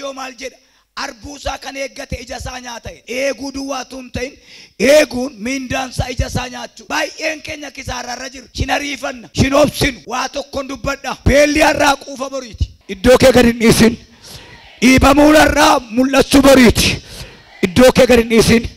Waaqayyoo maal jedha? Arbuusaa kan eeggate ija isaa nyaata. Eeguu duwwaatu hin ta'in, eeguun miindaansaa ija isaa nyaachuu. Baay'een keenya kisaararra jiru. Hin ariifanna, hin obsinu. Waa tokkoon dubbadha. Beelli har'aa quufa boriiti. Iddoo kee gad hin dhiisin. Dhiibamuun har'aa mul'achuu boriiti. Iddoo kee gad hin dhiisin.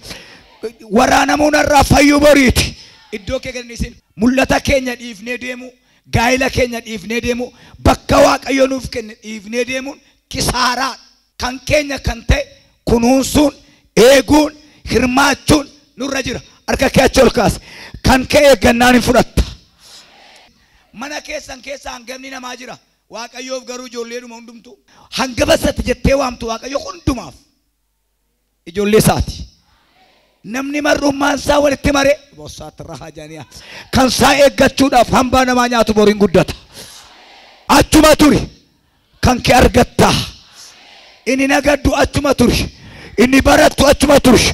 Waraanamuun har'aa fayyuu boriiti. Iddoo kee gad hin dhiisin. Mul'ata keenya dhiifnee deemuu, gaa'ila keenya dhiifnee deemuu, bakka Waaqayyo nuuf kenne dhiifnee deemuun kisaaraa. Kan keenya kan ta'e kunuunsuun, eeguun, hirmaachuun nurra jira. Harka kee achi ol kaasi. Kan kee eeggannaan hin fudhatta. Mana keessan keessa hangafni namaa jira. Waaqayyoof garuu ijoolleedhuma hundumtuu. Hangafa isatti jettee waamtu Waaqayyo hundumaaf ijoollee isaati. Namni mar'ummaan isaa walitti maree bossaatti rahaa jaaniyaa. Kan isaa eeggachuudhaaf hambaa namaa nyaatu boriin guddata. Achuma turi. Kan kee argatta. Inni nagaddu achuma turi. Inni barattu achuma turi.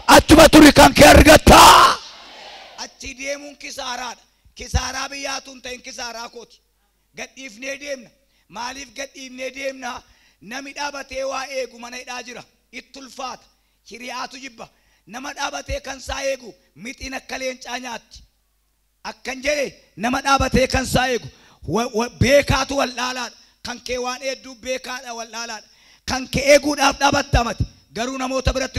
Achuma turi kan kee argatta. Achi deemuun kisaaraadha. Kisaaraa biyyaatu hin ta'in kisaaraa kooti. Gadhiifnee deemna. Maaliif gadhiifnee deemna? Nami dhaabatee waa eegu mana hidhaa jira. Itti ulfaata. Hiriyaatu jibba. Nama dhaabatee kan isaa eegu mixiin akka leencaa nyaatti. Akkan jedhe nama dhaabatee kan isaa eegu beekaatu wal'aalaadha. Kan kee waan hedduu beekaadha wal'aalaadha. Kan kee eeguudhaaf dhaabatta mati. Garuu namoota biratti